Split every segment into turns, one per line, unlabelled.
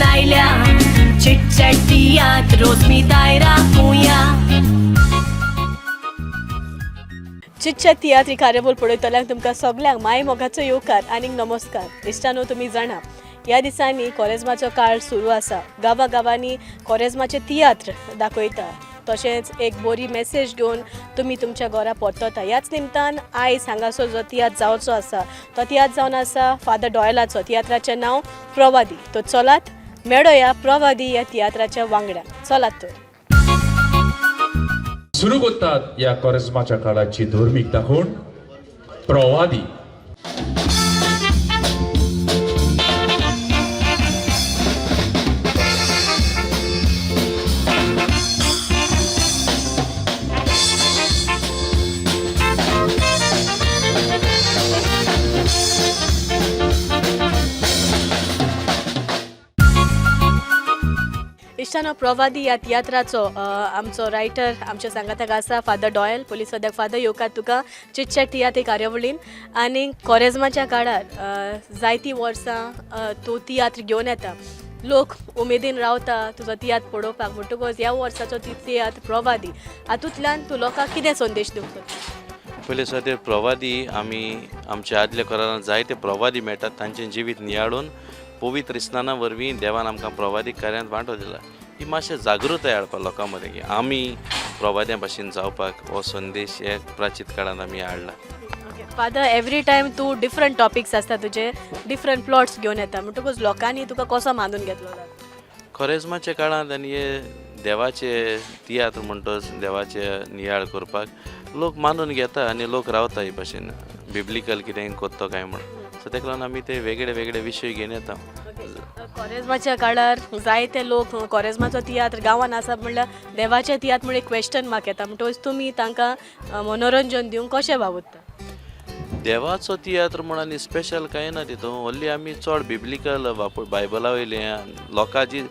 घेवन आयल्या. चिटचॅट तियात्र रोजमी दायरा मुया.
चिटचॅट तियात्री कार्यावळ पळयतल्यांक तुमकां सगल्यांक माय मोगाचो येवकार आनीक नमस्कार. इश्टानो, तुमी जाणा ह्या दिसांनी कोरेज्माचो काळ सुरू आसा. गांवा गांवांनी कोरेज्माचे तियात्र दाखयता, तशेंच एक बरी मेसेज घेवन तुमी तुमच्या घरा परतता. ह्याच निमतान आयज हांगासर जो तियात्र जावचो आसा तो तियात्र जावन आसा फादर डॉयलाचो. तियात्राचें नांव प्रवादी. तो चलात मेळोया प्रवादी ह्या तियात्राच्या वांगड्याक. चलात तर.
सुरू करतात या कोरेज्माच्या काळाची धर्मीक दाखोवण प्रवादी.
इश्टानो, प्रवादी ह्या तियात्राचो आमचो रायटर आमच्या सांगाताक आसा, फादर डॉयल, पोलीस सद्याक. फादर, येवकार तुका चिटचॅट तियात्र कार्यावळीन. आनी कोरेज्माच्या काळार जायतीं वर्सां तूं तियात्र घेवन येता, लोक उमेदीन रावता तुजो तियात्र पळोवपाक. म्हणटकूच ह्या वर्साचो ती तियात्र प्रवादी हातूंतल्यान तूं लोकांक कितें संदेश दिवंक सोदता?
पयले सुवातेर प्रवादी आमी आमच्या आदल्या करारान जायते प्रवादी मेळटात, तांचें जिवीत नियाळून पवित्र स्नाना वरवीं देवान आमकां प्रवादी कार्यांत वांटो दिला. ही मातशें जागृताय हाडपाक लोकां मदीं की आमी प्रवाद्यां भाशेन जावपाक हो संदेश हे प्राचीत काळांत आमी हाडला.
ओके फादर, एवरी टायम तूं डिफरंट टॉपिक्स आसता तुजे, डिफरंट प्लॉट्स घेवन येता, म्हणटकूच लोकांनी तुका कसो मानून घेतलो?
खोरेज्माच्या काळांत आनी हे देवाचे तियात्र म्हणटच देवाचे नियाळ करपाक लोक मानून घेता आनी लोक रावता हे भाशेन बिब्लिकल कितें करता काय म्हण. सो तेका लागून आमी ते वेगळे वेगळे विशय घेवन येता.
कोरेज्माच्या काळार जायते लोक कोरेज्माचो तियात्र गांवान आसा म्हणल्यार देवाचे तियात्र म्हळ्यार क्वेश्चन मार्क येता, म्हणटकूच तुमी तांकां मनोरंजन दिवंक कशें वावुरता?
देवाचो तियात्र म्हण आनी स्पेशल कांय ना तितून, ओन्ली आमी चड बिब्लिकल वापर बायबला वयलें लोकांची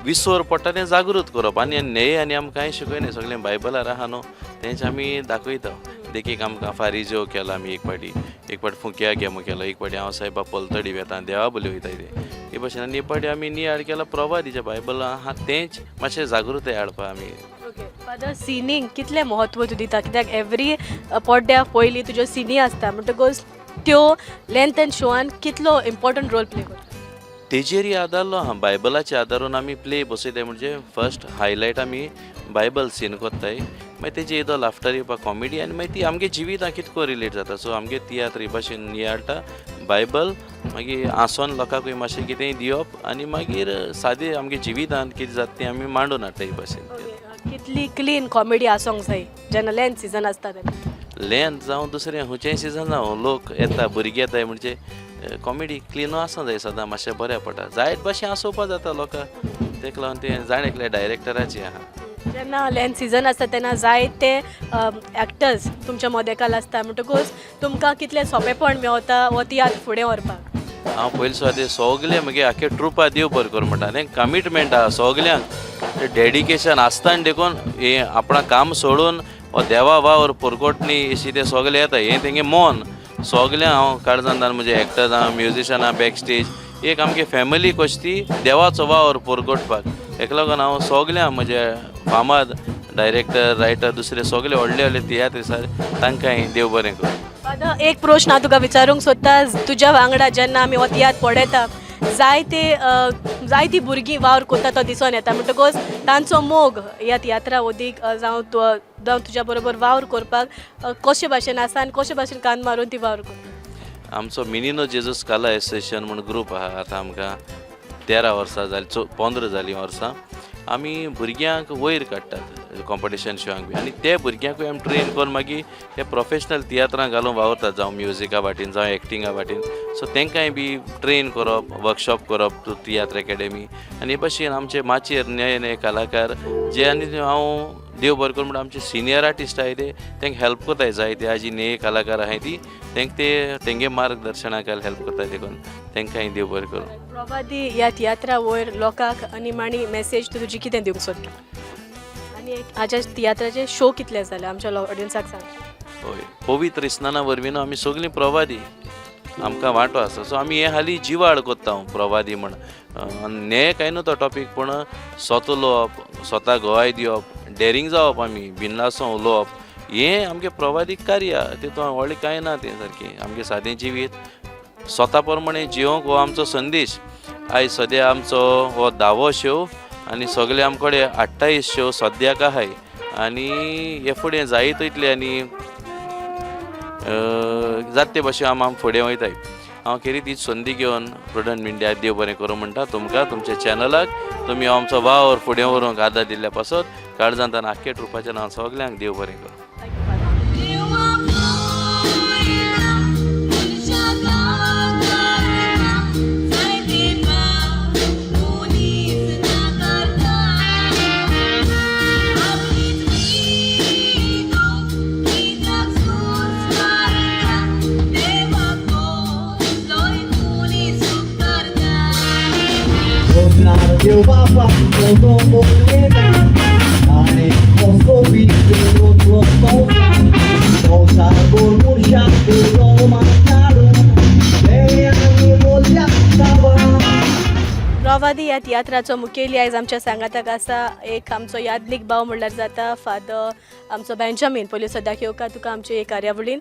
विसर पडटा तें जागृत करप. आनी न्हय आनी आमकां कांय शिकयना, सगळें बायबलार आहा न्हू तेंच आमी दाखयता. देखीक आमकां फारिजो केला आमी एक फावटी, एक फावट फुक्या गेमो केलो, एक फावटी हांव सायबा पलतडी वेता देवा बोली वयता ते हे भाशेन. आनी एक फावटी आमी नियाळ केला प्रवादीच्या बायबलां आहा तेंच मातशें जागृताय हाडपा आमी.
ओके फादर, सिनींग कितलें म्हत्व तूं दिता? कित्याक एवरी पड्ड्या पयलीं तुज्यो सिनी आसता, म्हणटकूच त्यो लेंथ एंड शोआन कितलो इम्पोर्टंट रोल प्ले करता?
तेजेरय आदारलो आहा, बायबलाचेर आदारून आमी प्ले बसयताय. म्हणजे फर्स्ट हायलायट आमी बायबल सीन कोत्ताय, मागीर तेजे येदो लाफ्टर येवपा कॉमेडी आनी मागीर ती आमगे जिवितां कितको रिलेट जाता. सो आमगे तियात्र हे भाशेन नियाळटा बायबल, मागीर आसोन लोकांकूय मातशें कितेंय दिवप आनी मागीर सादें आमगे जिवितांत कितें जाता तें आमी मांडून हाडटा हे भाशेन.
कितली क्लीन कॉमेडी आसूंक जाय जेन्ना लेंथ सिजन आसता तेन्ना?
लेंथ जावं दुसरें खंयचेंय सिजन जावं, लोक येता भुरगीं येताय म्हणजे कॉमेडी क्लीन आसूं जाय सदां, मातशें बरें पडटा. जायत भाशेन आसोवपा जाता लोकांक, तेका लागून तें जाण एकल्या डायरेक्टराचें आहा.
जेन्ना लेंथ सिजन आसता तेन्ना जायते एक्टर्स तुमच्या मदेकाल आसता, म्हणटकूच तुमकां कितलें सोंपेपण मेवता हो तियात्र फुडें व्हरपाक?
हांव पयले सुवातेर सगळे म्हगे आख्खे ट्रुपा देव बरें करूं म्हणटा. तें कमिटमेंट आहा सगल्यांक, तें डेडिकेशन आसतना देखून हें आपणा काम सोडून हो देवा वावर पोरकोटणी अशी ते सगळे येता. हें तेंगे मन सगळें हांव काळजान म्हजे एक्टर्सां म्युजिशनां बॅक स्टेज एक आमगे फॅमिली कशी ती देवाचो वावर पोरकोटपाक. हेका लागून हांव सगळ्यां म्हजे फामाद डायरेक्टर रायटर दुसरे सगळे व्हडले व्हडले तियात्रिसार तांकांय देव बरें करूं.
फादर, एक प्रश्न हांव तुका विचारूंक सोदता. तुज्या वांगडा जेन्ना आमी हो तियात्र पळयता, जायते जायतीं भुरगीं वावर करता तो दिसून येता, म्हणटकूच तांचो मोग ह्या तियात्रा वदीक जावं जावं तुज्या बरोबर वावर करपाक कशे भाशेन आसा आनी कशे भाशेन कान मारून ती वावर करता?
आमचो मिनिनो जेजूस कला एसोसिएशन म्हूण ग्रूप आहा. आतां आमकां 13 वर्सां जालीं, 15 जालीं वर्सां आमी भुरग्यांक वयर काडटात कॉम्पिटिशन शोआंक बी, आनी ते भुरग्यांकूय आमी ट्रेन करून मागीर ते प्रोफेशनल तियात्रां घालून वावुरतात, जावं म्युजिका वाटेन जावं एक्टिंगा वाटेन. सो तांकांय बी ट्रेन करप, वर्कशॉप करप थ्रू तियात्र एकेडमी. आनी हे भाशेन आमचे माचयेर नये नये कलाकार जे, आनी हांव देव बरें करूं म्हणटा आमचे सिनियर आर्टिस्ट आहाय ते तांकां हेल्प करताय. जायते आजी नये कलाकार आहाय ती तांकां ते तेंगे मार्गदर्शनाक हेल्प करताय, देखून तांकांय देव बरें करूं.
प्रवादी ह्या तियात्रा वयर लोकांक आनी माणी मॅसेज तूं तुजी कितें दिवंक सोदता आनी हाज्या तियात्राचे शो कितले जाले आमच्या ऑडियन्साक सांग.
हय, पवित्र स्नाना वरवीं न्हू आमी सगळीं प्रवादी. आमकां वांटो आसा. सो आमी हे हालीं जिवाळ कोत्ता प्रवादी म्हण. ने काय न्हू तो टॉपीक, पूण स्वता उलोवप, स्वता गवाय दिवप, डेरींग जावप, आमी बिनलासो उलोवप, हें आमगे प्रवादीक कार्य. तितून व्हडलें कांय ना, तें सारकें आमगें सादें जिवीत स्वता प्रमाणे जिवंक हो आमचो संदेश. आयज सद्या आमचो हो धावो शो आनी सगळे आमचे कडेन 28 शो सद्याक आहाय आनी हे फुडें जायत वयतले आनी जाता ते भाशेन आम फुडें वयताय. हांव खेरीत हीच संदी घेवन प्रुडंट मिडिया देव बरें करूं म्हणटा तुमकां, तुमच्या चॅनलाक. तुमी हो आमचो वावर फुडें व्हरूंक आदार दिल्ल्या पासत काळजांत आख्खे ट्रुपाच्या नांव सगल्यांक देव बरें करूं.
Thank you father.
देव बापा तो बोलता आनी कसो संवसार मनशाक बोलल्या.
प्रवादी ह्या तियात्राचो मुखेली आयज आमच्या सांगाताक आसा. एक आमचो यादनीक भाव म्हणल्यार जाता, फादर आमचो बेंजामीन. पयलीं सद्याक येवकार तुका आमचे हे कार्यावळीन.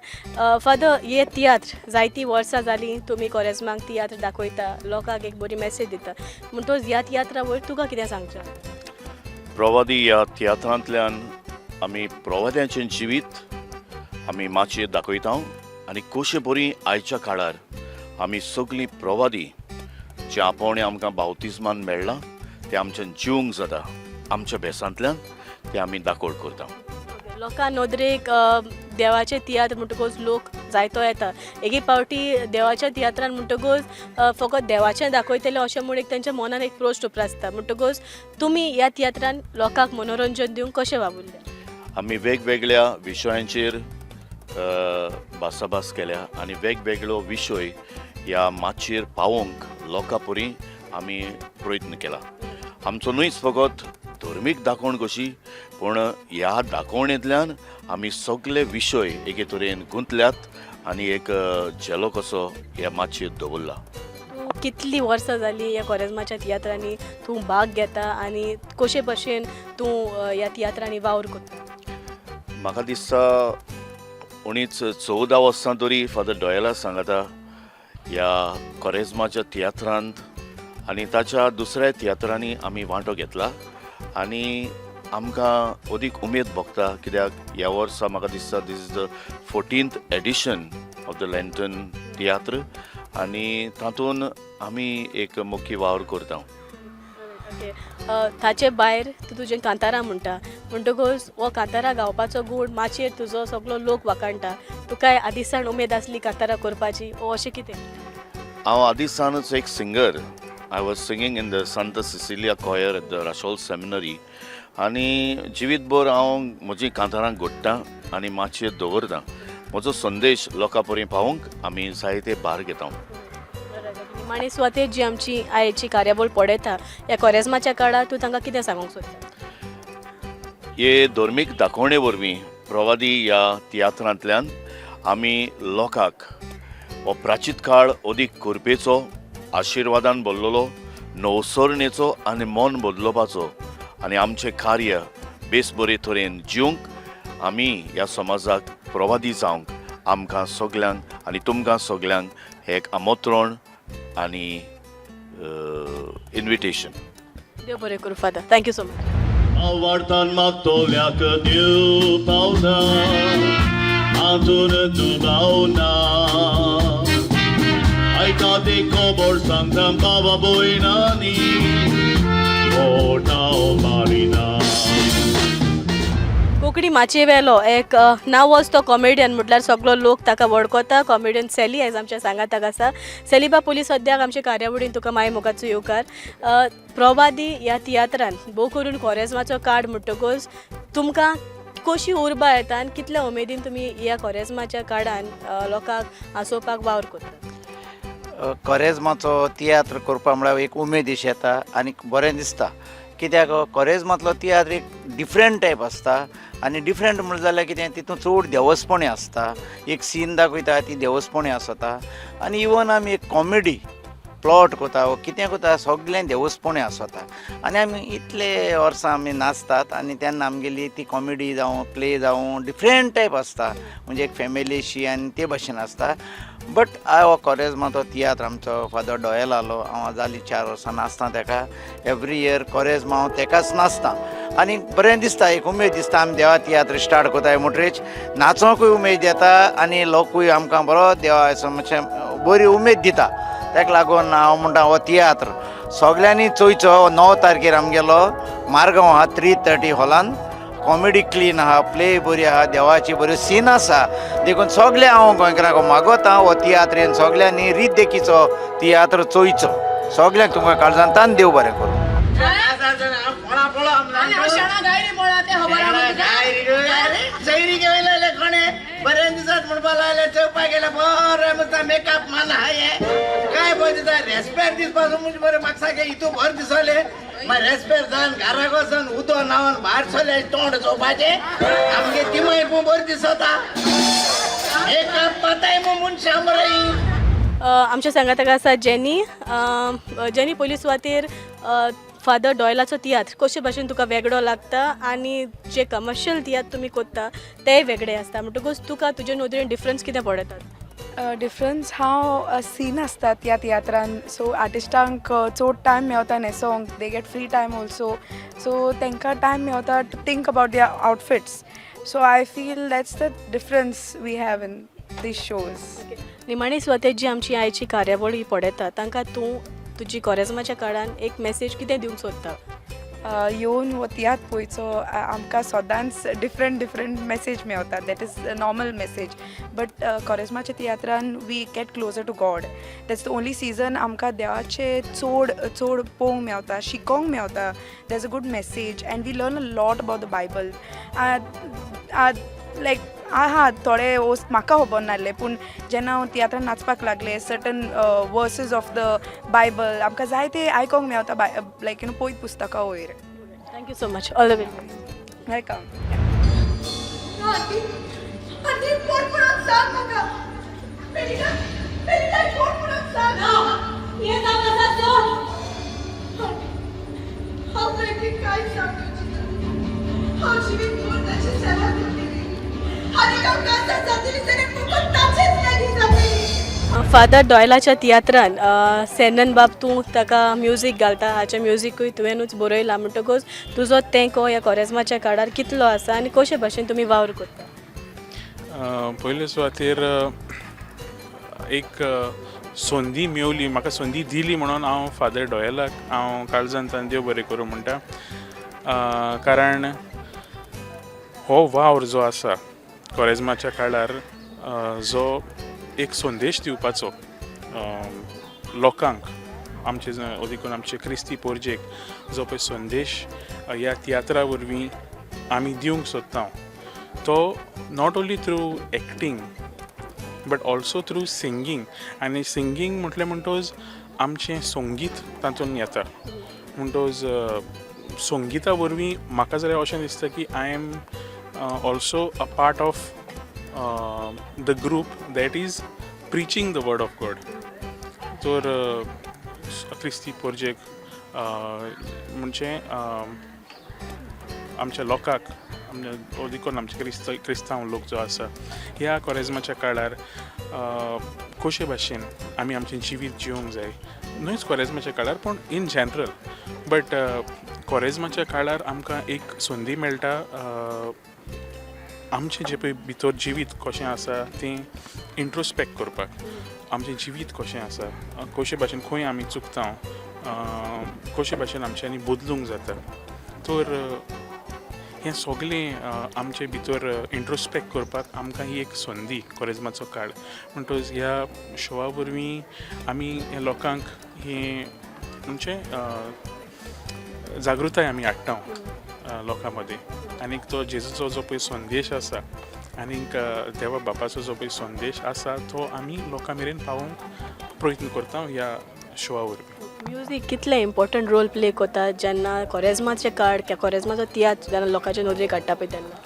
फादर, हे तियात्र जायतीं वर्सां जालीं तुमी कोरेज्माक तियात्र दाखयता, लोकांक एक बरी मॅसेज दिता, म्हणटकच ह्या तियात्रा वयर तुका कितें सांगचें?
प्रवादी ह्या तियात्रांतल्यान आमी प्रवाद्यांचें जिवीत आमी माचयेर दाखयता आनी कशे बरी आयच्या काळार आमी सगळीं प्रवादी जे आपोवणें आमकां बावतिज्मान मेळ्ळां तें आमच्यान जिवंक जाता, आमच्या भेसांतल्यान तें आमी दाखोवड करता.
लोकां नदरेक देवाचे तियात्र म्हणटकूच लोक जायतो येता. एक फावटी देवाच्या तियात्रान म्हणटकूच फकत देवाचें दाखयतले अशें म्हूण एक तेंच्या मनान एक प्रश्न उप्रासता. म्हणटकूच तुमी ह्या तियात्रान लोकांक मनोरंजन दिवंक कशें वावुरले?
आमी वेगवेगळ्या विशयांचेर भासाभास केल्या आनी वेगवेगळो विशय ह्या माचयेर पावोवंक लोकां पुरी आमी प्रयत्न केला. आमचो न्हूच फकत धर्मीक दाखोवण कशी, पूण ह्या दाखोवणेंतल्यान आमी सगळे विशय एके तरेन गुंतल्यात आनी एक झेलो कसो ह्या माचयेर दवरला.
तूं कितलीं वर्सां जालीं ह्या कोरेज्माच्या तियात्रांनी तूं भाग घेता आनी कशे भशेन तूं ह्या तियात्रांनी वावर करता?
म्हाका दिसता उणीच 14 वर्सां तरी फादर डॉयला सांगाता ह्या कोरेज्माच्या तियात्रांत आनी ताच्या दुसऱ्या तियात्रांनी आमी वांटो घेतला आनी आमकां अदीक उमेद भोगता, कित्याक ह्या वर्सा म्हाका दिसता this is the 14th edition of the Lenten तियात्र आनी तातूंत आमी एक मुख्य वावर करता.
ओके, ताचे भायर तूं तुजें कांतारां म्हणटा, म्हणटकूच हो कांतारां गावपाचो गूण माचयेर तुजो सगलो लोक वाखाणटा. तुका आदीं उमेद आसली कांतारां करपाची ओ अशें कितें?
हांव आदीं सावनच एक singer. I was singing in the Santa Cecilia choir at the Rachol seminary आनी जिवीतभर हांव म्हजीं कांतारां घडटा आनी माचयेर दवरता. म्हजो संदेश लोकां पर्यंत पावोवंक आमी जायते भार घेता.
निमाणे सुवातेर जी आमची आयची कार्यावळ पळयता ह्या कोरेज्माच्या काळार तूं तांकां कितें सांगूंक सोदता?
हे धर्मीक दाखोवणे वरवीं प्रवादी ह्या तियात्रांतल्यान आमी लोकांक हो प्राचीत काळ अदीक करपेचो, आशिर्वादान भरलेलो, नवसरणेचो आनी मन बदलोवपाचो आनी आमचें कार्य बेस बरे तरेन जिवंक आमी ह्या समाजाक प्रवादी जावंक आमकां सगल्यांक आनी तुमकां सगल्यांक हें एक आमंत्रण आनी इन्विटेशन.
देव बरें करूं father, thank you so much.
आवडतान मागतोल्याक देव पावता, हातून दुबाव ना. आयका ते खबर सांगता बाबा भयणांनी, बोटाव मारिना.
कोंकणी माचये वेलो एक नांवच तो कॉमेडियन म्हटल्यार सगलो लोक ताका वळखता. कॉमेडियन सॅली आयज आमच्या सांगाताक आसा. सॅलीबा, पयलीं सद्याक आमच्या कार्यावळीन तुका माय मोगाचो येवकार. प्रवादी ह्या तियात्रान भोव करून कोरेज्माचो काळ म्हणटकूच तुमकां कशी उर्बा येता आनी कितल्या उमेदीन तुमी ह्या कोरेज्माच्या काळान लोकांक हांसोवपाक वावर करता?
कोरेज्माचो तियात्र करपा म्हळ्यार एक उमेद अशी येता आनी बरें दिसता. कित्याक कोरेज्मांतलो तियात्र एक डिफरंट टायप आसता आनी डिफरंट म्हणलें जाल्यार कितें, तितून चड देवस्पणी आसता. एक सीन दाखयता, ती देवस्पणी आसता आनी इवन आमी एक कॉमेडी प्लॉट कोता वो कितें कोता, सगळें देवस्पणी आसता. आनी आमी इतले वर्सां आमी नाचतात आनी तेन्ना आमगेली ती कॉमेडी जावं, प्ले जावं, डिफरंट टायप आसता, म्हणजे एक फॅमिलीशी आनी ते भाशेन आसता. बट I हो कोरेज्मा तो तियात्र आमचो फादर डॉयल आलो, हांव जालीं 4 वर्सां नाचता तेका. एवरी इयर कोरेज्मा हांव तेकाच नाचता आनी बरें दिसता, एक उमेद दिसता. आमी देवा तियात्र स्टार्ट कोताय म्हणटरीच नाचोंकूय उमेद येता आनी लोकूय आमकां बरो देवा मातशें बरी उमेद दिता. ताका लागून हांव म्हणटा, हो तियात्र सगल्यांनी चोयचो. 9 तारखेर आमगेलो मारगांव आहा, 3:30 हॉलान. कॉमेडी क्लीन आहा, प्ले बरी आहा, देवाची बऱ्यो सीन आसा. देखून सगळे हांव गोंयकारांक मागोता, हो तियात्रेन सगल्यांनी रीत देखीचो तियात्र चोयचो. सगल्यांक तुमकां काळजांतान देव बरें करूं.
सैरी कोणे बरें दिसत म्हणपा लागले. चोवपाक गेले बरें दिसता, मेकअप मान हाय काय बरें दिसता, रेस्पेर दिसपा म्हणजे बरें. म्हाका सारकें हितू बरें दिसलें. मागीर रेस्पेर जावन घराक वचून उदो न्हावन भायर सरले, तोंड चोवपाचें आमगे तिमाय पूण बरें दिसता, मेकअप माताय मग मनशां बरें.
आमच्या सांगाताक आसा जेनी. जेनी, पयली सुवातेर फादर डॉयलाचो तियात्र कशे भाशेन तुका वेगळो लागता आनी जे कमर्शियल तियात्र तुमी कोत्ता तेय वेगळे आसता, म्हणटकूच तुका तुजे नदरेन डिफरन्स कितें पडतात?
डिफरन्स हांव सीन आसतात ह्या तियात्रान, सो आर्टिस्टांक चड टायम मेवता न्हेसोंक. They get free time also, so तांकां टायम मेवता to think about their outfits. So I feel that's the difference we have in these shows.
निमाणी सुवातेर जी आमची आयची कार्यावळ ही पळयता, तांकां तूं तुजी कोरेज्माच्या काळान एक मॅसेज कितें दिवंक सोदता?
येवन हो तियात्र पळयचो. आमकां सदांच डिफरंट डिफरंट मॅसेज मेवता, that is normal message, but कोरेज्माच्या तियात्रान we get closer to God. That's the only season आमकां देवाचें चड चड पळोवंक मेवता, शिकोंक मेवता. That's a good message and we learn a lot about the Bible. Like आहा थोडे वस्त म्हाका खबर नासले, पूण जेन्ना हांव तियात्रान नाचपाक लागलें, certain verses of the Bible आमकां जायते आयकोंक मेवता, लायक you know पयत पुस्तकां वयर.
Thank you so much, all the very best.
Welcome.
Aunty, aunty, कोण म्हणून सांग म्हाका. बेलिना, बेलिना कोण म्हणून सांग.
ना, हें जावन आसा चोर.
हांव बेगीन काय सांगू तुका? हांव जिवीत भर ताची सेवा करतली आनी हांव कांता जातली जाल्यार फकत ताचेच लागीं जातली.
फादर डॉयलाच्या तियात्रान सेनन बाब तूं ताका म्युजीक घालता. हाचें म्युजिकूय तुवेंनूच बरयलां, म्हणटकूच तुजो तेंको ह्या कोरेज्माच्या काळार कितलो आसा आनी कशे भाशेन तुमी वावर करता?
पयले सुवातेर एक संदी मेवली म्हाका, संदी दिली म्हणून हांव फादर डॉयलाक हांव काळजांतल्यान देव बरें करूं म्हणटा, कारण हो वावर जो आसा कोरेज्माच्या काळार, जो एक संदेश दिवपाचो लोकांक आमचे, देखून आमचे क्रिस्ती पोरजेक जो पळय संदेश ह्या तियात्रा वरवीं आमी दिवंक सोदता, तो not only through acting but also through singing. आनी सिंगींग म्हटलें म्हणटोच आमचें संगीत तातूंत येता. म्हणटोच संगिता वरवीं म्हाका जाल्यार अशें दिसता की I am also a part of the group that is preaching the word of God. तर क्रिस्ती पोरजेक म्हणजे आमच्या लोकांक, आमच्या देखून आमचे क्रिस्तांव लोक जो आसा, ह्या कोरेज्माच्या काळार कशे भाशेन आमी आमचें जिवीत जिवंक जाय, न्हूच कोरेज्माच्या काळार पूण इन जनरल, बट कोरेज्माच्या काळार आमकां एक संदी मेळटा आमचें जें पळय भितर जिवीत कशें आसा तें इंट्रोस्पेक्ट करपाक, आमचें जिवीत कशें आसा, कशे भाशेन खंय आमी चुकता, कशे भाशेन आमच्यांनी बदलूंक जाता. तर हें सगळें आमचे भितर इंट्रोस्पेक्ट करपाक आमकां ही एक संदी कोरेज्माचो काळ. म्हणटकच ह्या शोआ वरवीं आमी ह्या लोकांक हें म्हणजे जागृताय आमी हाडटा लोकां मदीं आनीक तो जेजूचो जो पळय संदेश आसा आनीक देवा बापाचो जो पळय संदेश आसा, तो आमी लोकां मेरेन पावोवंक प्रयत्न करता ह्या शोआ वरवीं.
म्युजीक कितलें इम्पॉर्टंट रोल प्ले करता जेन्ना कोरेज्माचें काळ, कोरेज्माचो तियात्र जेन्ना लोकांचे नदरेक हाडटा पळय तेन्ना?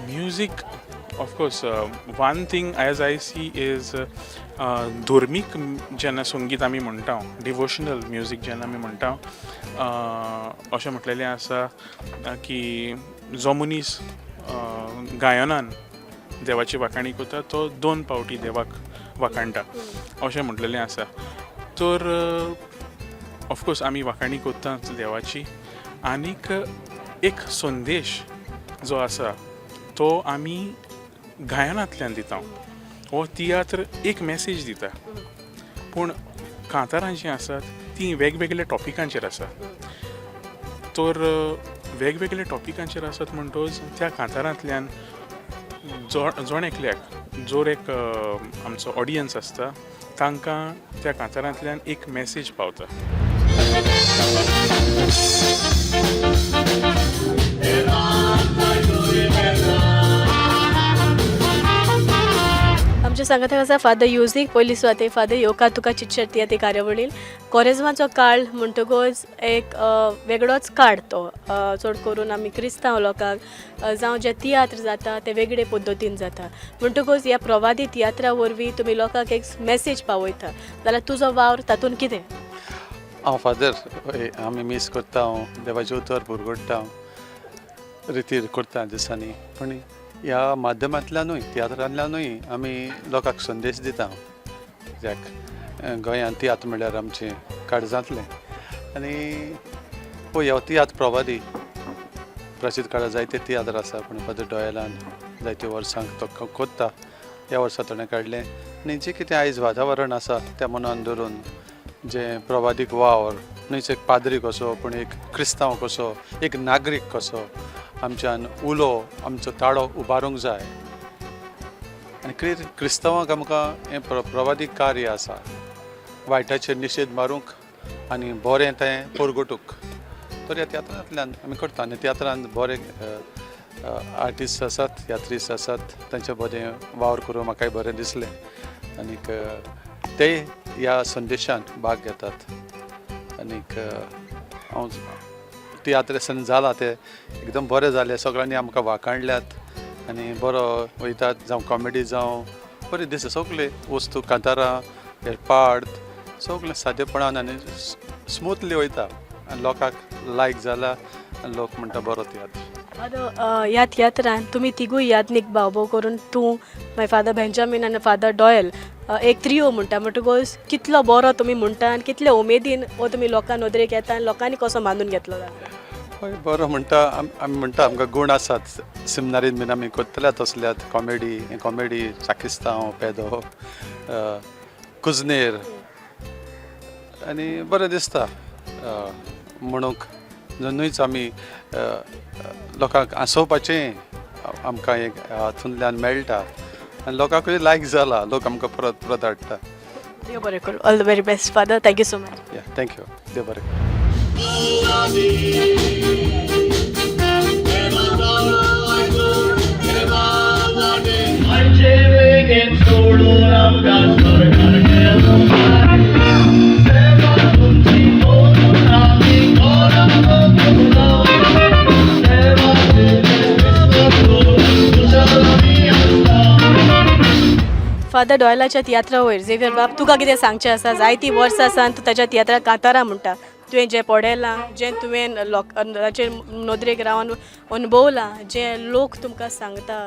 Music, of course, one thing as I see is धर्मीक जेन्ना संगीत आमी म्हणटा, डिवोशनल म्युजीक जेन्ना आमी म्हणटा, अशें म्हटलेलें आसा की जो मनीस गायनान देवाची वाखाणी करता तो दोन पावटी देवाक वाखाणटा अशें म्हटलेलें आसा. तर ऑफकोर्स आमी वाखाणी करताच देवाची, आनीक एक संदेश जो आसा तो आमी गायनांतल्यान दिता. हो तियात्र एक मॅसेज दिता, पूण कांतारां जीं आसात तीं वेगवेगळ्या टॉपिकांचेर आसा. तर वेगवेगळ्या टॉपिकांचेर आसात म्हणटकच त्या कांतारांतल्यान जो जण एकल्याक जर एक आमचो ऑडियन्स आसता तांकां त्या कांतारांतल्यान एक मॅसेज पावता.
आमच्या सांगाताक आसा फादर युजीक. पयली सुवातेर फादर येवकार तुका चिटचॅट तियात्र कार्यावळीन. कोरेज्माचो काळ म्हणटकच एक वेगळोच काळ तो, चड करून आमी क्रिस्तांव लोकांक जावं जे तियात्र जाता ते वेगळे पद्दतीन जाता, म्हणटकच ह्या प्रवादी तियात्रा वरवीं तुमी लोकांक एक मॅसेज पावयता, जाल्यार तुजो वावर तातूंत कितें?
हांव फादर, आमी मीस करता, हांव देवाचें उतर पुरगडटा, रितीर करता दिसांनी, पूण ह्या माध्यमांतल्यानूय तियात्रांतल्यानूय आमी लोकांक संदेश दिता. कित्याक गोंयांत तियात्र म्हणल्यार आमचें काळजांतलें, आनी पळय हो तियात्र प्रवादी प्राचीन काळार जायते तियात्र आसा, पूण फादर डॉयलान जायते वर्सांक तो कोत्ता, ह्या वर्सा ताणें काडलें. आनी जें कितें आयज वातावरण आसा त्या मनान धरून जें प्रवादीक वावर न्हयच एक पाद्री कसो पूण एक क्रिस्तांव कसो, एक नागरीक कसो आमच्यान उलो आमचो ताळो उबारूंक जाय. आनी क्रिस्तांवांक आमकां हें प्रवादीक कार्य आसा, वायटाचेर निशेध मारूंक आनी बरें तें परगटूंक. तर ह्या तियात्रांतल्यान आमी करता, आनी तियात्रांत बरे आर्टिस्ट आसात, तियात्रिस्ट आसात, तांचे बरें वावर करूंक म्हाकाय बरें दिसलें, आनीक ते ह्या संदेशान भाग घेतात. आनीक हांव तियात्र आसतना जाला ते एकदम बरें जालें, सगळ्यांनी आमकां वाखाणल्यात आनी बरो वयतात, जावं कॉमेडी जावं बरें दिसता, सगळे वस्तू कांतारां हे पार्ट सगळें सादेपणान आनी स्मुथली वयता आनी लोकांक लायक जाला आनी लोक म्हणटा बरो तियात्र.
फादर, ह्या तियात्रान तुमी तिगूय याज्ञीक भाव करून तूं, मागीर फादर बेंजामीन आनी फादर डॉयल एक त्रियो म्हणटा, म्हणटकच कितलो बरो तुमी म्हणटा आनी कितले उमेदीन हो तुमी लोकां नदरेक येता आनी लोकांनी कसो मानून घेतलो?
हय, बरो म्हणटा. आमी म्हणटा आमकां गूण आसात, सिमनारीन बीन आमी करतले तसल्यात कॉमेडी, कॉमेडी चाकिस्तांव, पेदो, कुजनेर, आनी बरें दिसता म्हणूंक न्हूच आमी लोकांक हांसोवपाचें आमकां एक हातूंतल्यान मेळटा आनी लोकांकूय लायक जाला, लोक आमकां परत परत हाडटा.
देव बरें करूं. All the very best father, thank you so much.
Yeah, thank you. देव बरें करूं.
फादर डॉयलाच्या तियात्रा वयर झेवियर बाब तुका कितें सांगचें आसा? जायतीं वर्सां सावन तूं ताच्या तियात्राक कांतारां म्हणटा, तुवें जें पळयलां, जें तुवें लोकांचे नदरेक रावन अणभवलां, जें लोक तुमकां सांगता,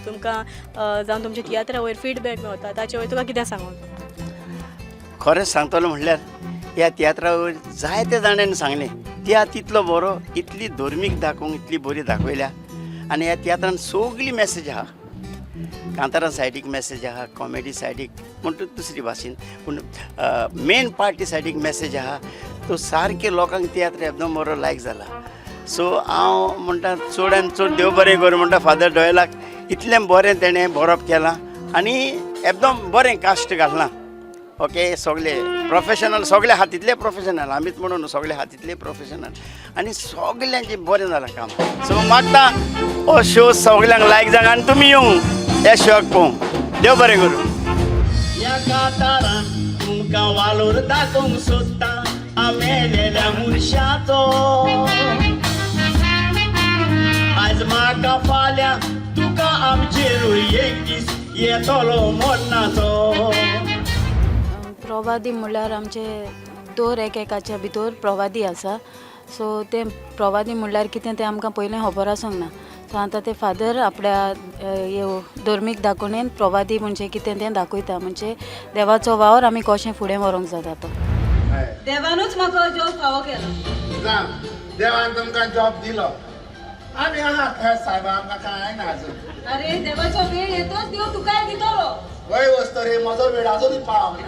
तुमकां जावं तुमच्या तियात्रा वयर फिडबॅक मेवता, ताचे वयर तुका कितें सांगूं?
खरें सांगतलो म्हणल्यार ह्या तियात्रा वयर जायते जाणांनी सांगलें तियात्र इतलो बरो, इतली धर्मीक दाखोवंक इतली बरी दाखयल्या आनी ह्या तियात्रान सगली मॅसेज आहा, कांतारा सायडीक मॅसेज आहा, कॉमेडी सायडीक म्हणटा दुसरी भाशेन, पूण मेन पार्टी सायडीक मॅसेज आहा, तो सारके लोकांक तियात्र एकदम बरो लायक जाला. सो हांव म्हणटा चड आनी चड देव बरें करूं म्हणटा फादर डॉयलाक, इतलें बरें तेणें बरोवप केलां आनी एकदम बरें कास्ट घातलां. ओके, सगळे प्रोफेशनल, सगळे आहा तितले प्रोफेशनल, आमीच म्हणून सगळे आहा तितले प्रोफेशनल आनी सगल्यांचें बरें जालां काम. सो मागता हो शो सगल्यांक लायक जावंक आनी तुमी येवंक ह्या शोआक पळोवंक. देव बरें करूं. ह्या कातारान तूं तुमकां वालोर दाखोवंक सोदता आमेलेल्या मनशाचो. आयज म्हाका फाल्यां तुका आमचेरूय एक दीस येतलो मरणाचो.
प्रवादी म्हणल्यार आमचे दर एक एकाच्या भितर प्रवादी आसा. सो तें प्रवादी म्हणल्यार कितें तें आमकां पयलें खबर आसूंक ना. सो आतां ते फादर आपल्या धर्मीक दाखोवणेन प्रवादी म्हणजे कितें तें दाखयता, म्हणजे देवाचो वावर आमी कशें फुडें व्हरूंक जाता तो.
देवानूच म्हाका जॉब फावो केलो.
देवान तुमकां जॉब दिलो, आमी आहा खंय सायबा, आमकां कांय ना अजून.
अरे देवाचो वेळ येतोच देव तुकाय दितलो.
वय वचतो रे, म्हजो वेळ अजून पावना.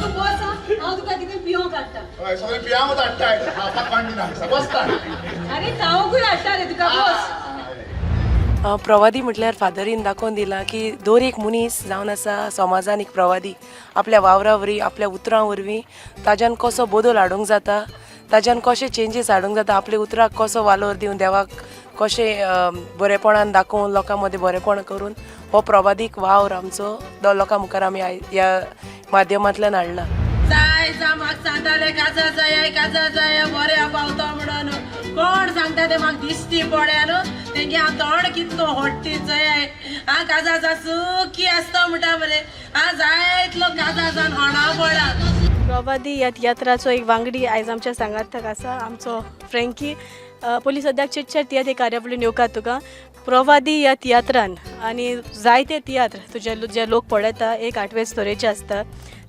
तूं बस, हांव तुका कितें पियोंक हाडटा.
हय, सगळें पियांवूच हाडटा, खावपाक कोण दिना, बसता.
अरे खावंकूय हाडटा रे तुका, बस.
प्रवादी म्हटल्यार फादरीन दाखोवन दिलां की दर एक मनीस जावन आसा समाजान एक प्रवादी, आपल्या वावरा वरवीं, आपल्या उतरां वरवीं ताज्यान कसो बदल हाडूंक जाता, ताज्यान कशे चेंजीस हाडूंक जाता, आपल्या उतराक कसो वालोर दिवन देवाक कशें बरेपणान दाखोवन लोकां मदें बरेपण करून हो प्रवादीक वावर आमचो लोकां मुखार आमी ह्या माध्यमांतल्यान हाडला.
जाय जा म्हाका सांगताले काजा जाय काजा जाय बऱ्या पावता म्हणून, कोण सांगता ते म्हाका दिश्टी पड्या न्हू, तेंगे हांव तोंड कितको होडटी चय. हांव काजा जा सुखी आसता म्हणटा मरे, हांव जायतलो काजा जावन होणा पडा.
प्रवादी ह्या तियात्राचो एक वांगडी आयज आमच्या सांगाताक आसा, आमचो फ्रेंकी. पयलीं सद्याक चिटचॅट तियात्र कार्यावळीन येवकार तुका. प्रवादी ह्या तियात्रान आनी जायते तियात्र तुजे जे लोक पळयता एक आठवेच तरेचे आसता,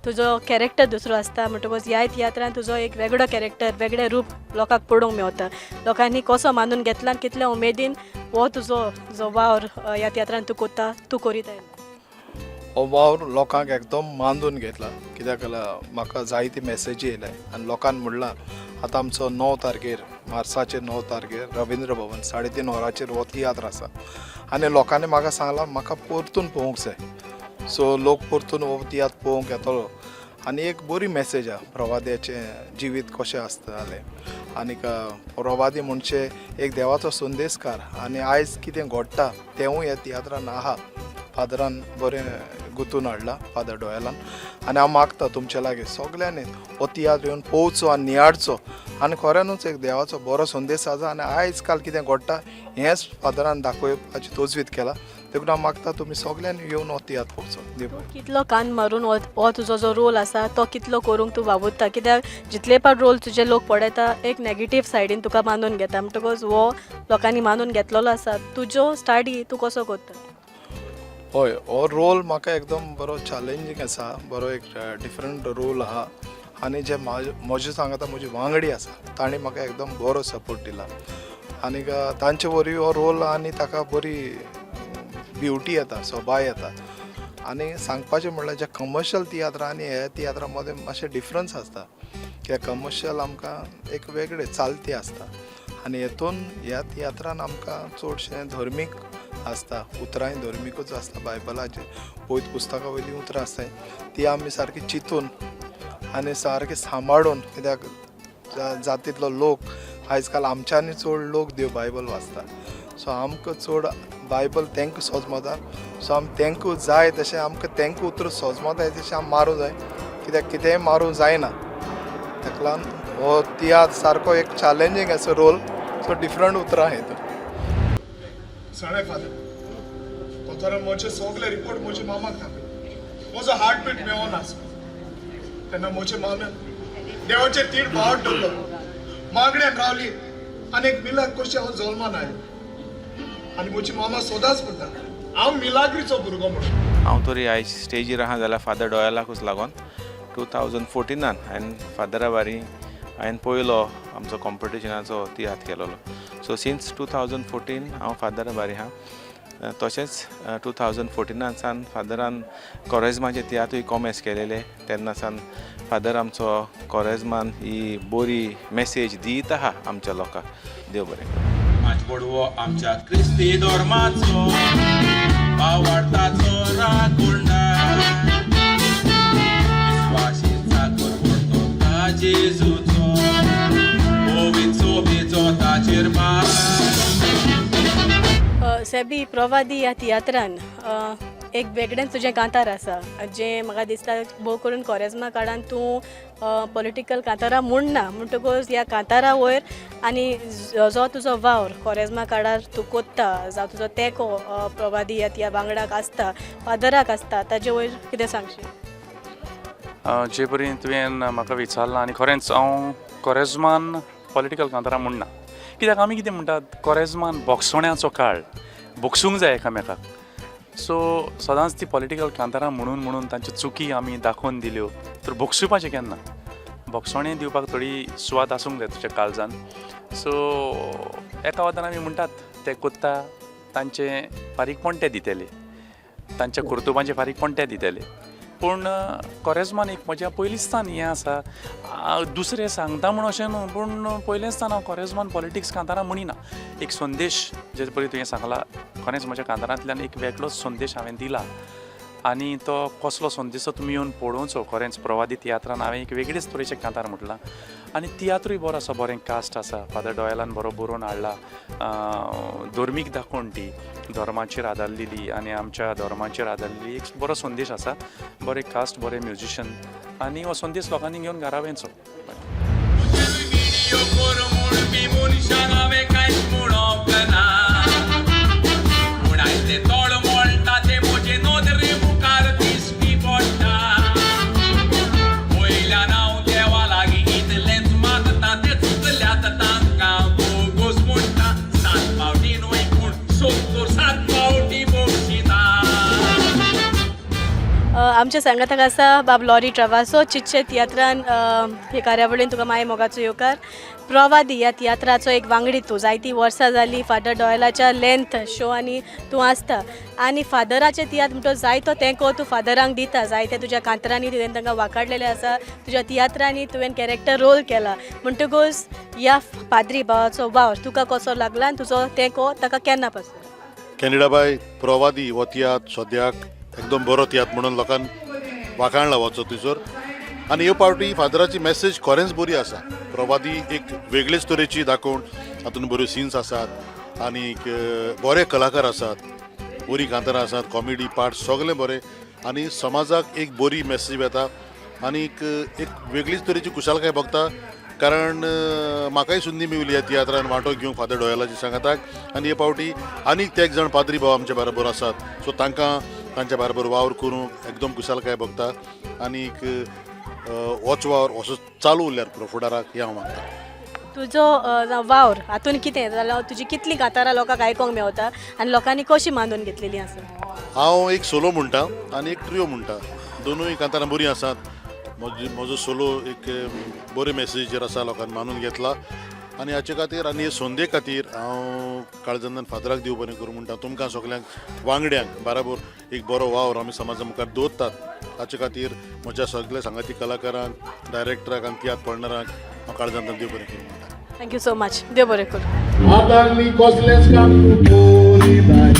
तुजो कॅरेक्टर दुसरो आसता, म्हणटकूच ह्या तियात्रान तुजो एक वेगळो कॅरेक्टर, वेगळें रूप लोकांक पळोवंक मेवता. लोकांनी कसो मानून घेतला, कितल्या उमेदीन हो तुजो जो वावर ह्या तियात्रान तूं कोत्ता, तूं करीत आयला.
हो वावर लोकांक एकदम मानून घेतला, कित्याक म्हाका जायती मॅसेजी येयल्या आनी लोकान म्हणलां आतां आमचो 9 तारखेर मार्साचे 9 तारखेर रविंद्र भवन 3:30 वरांचेर हो तियात्र आसा आनी लोकांनी म्हाका सांगलां म्हाका परतून पळोवंक जाय. सो लोक परतून हो तियात्र पळोवंक येतलो आनी एक बरी मॅसेज आहा प्रवाद्याचें जिवीत कशें आसतालें आनीक प्रवादी म्हणजे एक देवाचो संदेशकार आनी आयज कितें घडटा तेंवूय ह्या तियात्रान आहा. फादरान बरें गुंतून हाडला, फादर डोयलान, आनी हांव मागता तुमचे लागीं सगल्यांनी हो तियात्र येवन पळोवचो आनी नियाळचो आनी खऱ्यानूच एक देवाचो बरो संदेश आसा आनी आयज काल कितें घडटा हेंच फादरान दाखोवपाची तजवीज केला. देखून हांव मागता तुमी सगल्यांनी येवन हो तियात्र पळोवचो.
कितलो कान मारून हो तुजो जो रोल आसा तो कितलो करूंक तूं वावुरता, कित्याक जितले पाट रोल तुजे लोक पळयता एक नेगेटीव सायडीन तुका मानून घेता, म्हणटकूच हो लोकांनी मानून घेतलेलो आसा, तुजो स्टडी तूं कसो करता?
हय, हो रोल म्हाका एकदम बरो चॅलेंजींग आसा, बरो एक डिफरंट रोल आहा आनी जे म्हजे सांगता म्हजी वांगडी आसा तांणी म्हाका एकदम बरो सपोर्ट दिला आनीक तांचे वरवीं हो रोल आनी ताका बरी ब्युटी येता, सोबाय येता. आनी सांगपाचें म्हणल्यार जे कमर्शियल तियात्र आनी हे तियात्रा मदें मातशें डिफरंस आसता, कित्याक कमर्शियल आमकां एक वेगळें चालती आसता आनी हेतून ह्या तियात्रान आमकां चडशें धर्मीक आसता, उतरांय धर्मीकूच आसता, बायबलाचेर पवित्र पुस्तकां वयलीं उतरां आसता ती आमी सारकी चिंतून आनी सारकी सांबाळून, कित्याक जातींतलो लोक आयज काल आमच्यांनी चड लोक देव बायबल वाचता, सो आमकां चड बायबल तांकां सोजमता, सो आमी तांकां जाय तशें आमकां तांकां उतरां सोजमताय तशें आमी मारूंक जाय, कित्याक कितेंय मारूंक जायना. ताका लागून हो तियात्र सारको एक चॅलेंजींग असो रोल, सो डिफरंट उतरां हेतून.
साणे फादर दोतोरान म्हजे सगळे रिपोर्ट म्हजे मामाक दाखयले, म्हजो हार्टबीट मेळोन आसलो तेन्ना म्हजे माम्यान देवाचेर तीर भावाट दवरलो, मागण्यान रावली आनी एक मिलाग कशी हांव जल्मान आयलो आनी म्हजी मामा सदांच म्हणटा हांव मिलाग्रीचो भुरगो म्हणून.
हांव तरी आयज स्टेजीर आहा जाल्यार फादर डोयलाकूच लागोन 2014 हांवें फादरा बारी हांवें पयलो आमचो कॉम्पिटिशनाचो तियात्र केलोलो. सो सिन्स 2014 हांव फादरा बारी आहा. तशेंच 2014 सावन फादरान कोरेज्माचे तियात्रूय कॉमेस केलेले, तेन्ना सावन फादर आमचो कोरेज्मान ही बरी मॅसेज दीत आहा आमच्या लोकांक. देव बरें करूं.
माचबडवो आमच्या क्रिस्ती धर्माचो भावार्थाचो राखणदार, विश्वाशीचा करवतो जेजूचो पवित्र सोबेचो ताचेर भार.
सेबी प्रवादी ह्या तियात्रान एक वेगळेंच तुजें कांतार आसा जें म्हाका दिसता भोव करून कोरेज्मा काळान तूं पॉलिटिकल कांतारां म्हणना, म्हणटकूच ह्या कांतारा वयर आनी जो तुजो वावर कोरेज्मा काळार तूं कोत्ता जावं तुजो तेंको प्रवादी ह्या त्या वांगडाक आसता, फादराक आसता, ताजे वयर कितें सांगशी?
जे परी तुवें म्हाका विचारलां आनी खरेंच हांव कोरेज्मान पॉलिटिकल कांतारां म्हणना, कित्याक आमी कितें म्हणटात कोरेज्मान बोगसोण्याचो काळ, बोगसूंक जाय एकामेकाक. सो सदांच ती पॉलिटिकल कांतारां म्हणून म्हणून तांच्यो चुकी आमी दाखोवन दिल्यो तर बोगसुपाचें केन्ना, बोगसोणें दिवपाक थोडी सुवात आसूंक जाय तुज्या काळजान. सो एका वतान आमी म्हणटात ते कोत्ता तांचें फारीकपण ते दितले, तांच्या कर्तुबांचें फारीकपण ते दितले, पूण कोरेज्मान एक म्हज्या पयलींच सावन हें आसा, दुसरें सांगता म्हूण अशें न्हू, पूण पयलेंच सावन हांव कोरेज्मान पॉलिटिक्स कांतारां म्हणिना. एक संदेश जे पळय तुवें सांगला, खरेंच म्हज्या कांतारांतल्यान एक वेगळोच संदेश हांवें दिला आनी तो कसलो संदेश तो तुमी येवन पळोवचो. खरेंच प्रवादी तियात्रान हांवें एक वेगळेच तरेचें कांतार म्हटलां आनी तियात्रूय बरो आसा, बरें कास्ट आसा, फादर डॉयलान बरो बरोवन हाडला, धर्मीक दाखोवन ती धर्माचेर आदारलेली आनी आमच्या धर्माचेर आदारलेली एक बरो संदेश आसा, बरें कास्ट, बरें म्युजिशन आनी हो संदेश लोकांनी घेवन घरा वचचो.
आमच्या सांगाताक आसा बाब लॉरी ट्रवासो, चिटचे तियात्रान हे कार्यावळीन तुका माय मोगाचो येवकार. प्रवादी ह्या तियात्राचो एक वांगडी तूं, जायतीं वर्सां जालीं फादर डॉयलाच्या लेंथ शो आनी तूं आसता आनी फादराचे तियात्र म्हणटो जायतो तेंको तूं फादरांक दिता, जायते तुज्या कांतरांनी तुवें तांकां वाकाडलेलें आसा, तुज्या तियात्रांनी तुवें कॅरेक्टर रोल केला, म्हणटकूच ह्या पाद्री भावाचो वावर तुका कसो लागला आनी तुजो तेंको ताका केन्ना पासून?
कॅनडाबाय, प्रवादी हो तियात्र सद्याक एकदम बरो तियात्र म्हणून लोकांक वाखाणला वचो थंयसर आनी ह्यो पावटी फादराची मॅसेज खरेंच बरी आसा. प्रवादी एक वेगळेच तरेची दाखोवन तातूंत बऱ्यो सिन्स आसात आनी बरे कलाकार आसात, बरी कांतारां आसात, कॉमेडी पार्ट सगळें बरें आनी समाजाक एक बरी मॅसेज येता आनी एक वेगळीच तरेची खुशालकाय भोगता, कारण म्हाकाय संदी मेवली ह्या तियात्रान वांटो घेवंक फादर डॉयलाच्या सांगाताक आनी हे पावटी आनीक ते एक जाण पाद्री भाव आमच्या बरोबर आसात, सो तांकां तांच्या बरोबर वावर करूंक एकदम खुशालकाय भोगता आनीक होच वावर असो चालू उरल्यार पुरो फुडाराक हें हांव मागता.
तुजो वावर हातून कितें जाल्यार तुजी कितलीं कांतारां लोकांक आयकोंक मेवता आनी लोकांनी कशी मानून घेतलेली आसा?
हांव एक सोलो म्हणटा आनी एक ट्रियो म्हणटा, दोनूय कांतारां बरीं आसात. म्हजो सोलो एक बरे मॅसेजीचेर आसा, लोकांनी मानून घेतला आनी हाचे खातीर आनी हे संदे खातीर हांव काळजांतल्यान फादराक देव बरें करूं म्हणटा. तुमकां सगल्यांक वांगड्यांक बराबर एक बरो वावर आमी समाजा मुखार दवरतात, हाचे खातीर म्हज्या सगल्या सांगाती कलाकारांक, डायरेक्टराक आनी तियात्र पळणारांक हांव काळजांतल्यान देव बरें करूं म्हणटा.
Thank you so much, देव बरें करूं.
आतां कसलेंच काम तूं करिनाय,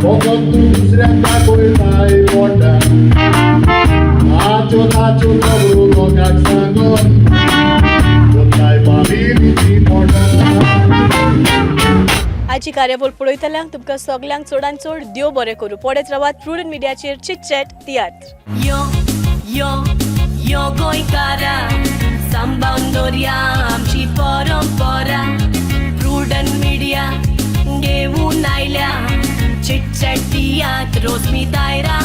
फकत तूं दुसऱ्याक दाखयताय पोटाक, नाचो नाचो खबरो लोकांक सांगोन
आजची कार्यावळ पळयतल्यांक तुमकां सगल्यांक चडान चड देव बरें करूं. पळयत रावात प्रुडंट मिडियाचेर चिटचॅट तियात्र.
यो यो यो गोंयकारा, सांबाळून दवरया आमची परंपरा, प्रुडंट मिडिया घेवन आयल्या चिटचॅट तियात्र रोजमी दायरा.